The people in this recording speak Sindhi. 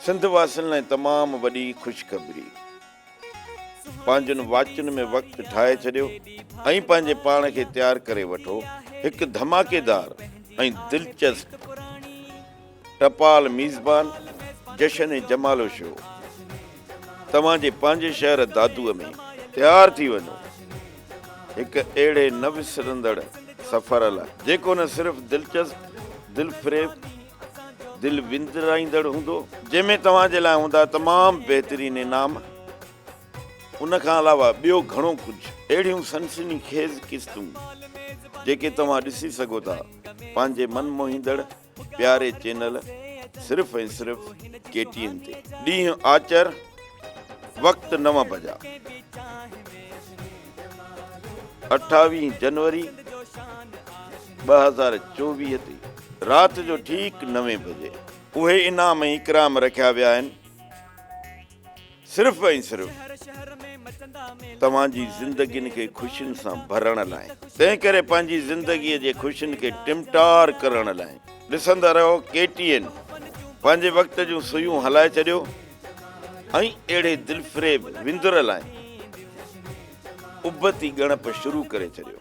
سنڌ واسين لاء تمام وڏي خوشخبري. پنهنجن واچن ۾ وقت ٺاهي ڇڏيو ۽ پنهنجي پاڻ کي تيار ڪري وٺو هڪ ڌماڪيدار ۽ دلچسپ ٽپال ميزبان جشن جمالو شو توهان جي پنهنجي شهر دادوء ۾ تيار ٿي وڃو هڪ اهڙي نه وسرندڙ سفر لاء جيڪو نه صرف دلچسپ، دلفريب، دل وندرائيندڙ هوندو، جنهن ۾ توهان جي لاء هوندا تمام بهترين انعام، ان کان علاوه ٻيو گهڻو ڪجهه. اهڙيون سنسني خيز قسطون جيڪي توهان ڏسي سگهو ٿا پنهنجي من موهيندڙ پياري چينل صرف ۽ صرف ڪي ٽي اين تي. ڏينهن آچر وقت نو بجا 28 جنوري 2024 تي رات جو ٺيڪ نوين بجي اهي انعام ۽ اڪرام رکيا ويا آهن صرف ۽ صرف توهان جي زندگين کي خوشين سان ڀرڻ لاء. تنهن ڪري پنهنجي زندگيء جي خوشين کي ٽمٽار ڪرڻ لاء ڏسندا رهو ڪي ٽي اين. پنهنجي وقت جون سوئيون هلائي ڇڏيو ۽ اهڙي دلفريب وندر لاء ابتي ڳڻپ شروع ڪري ڇڏيو.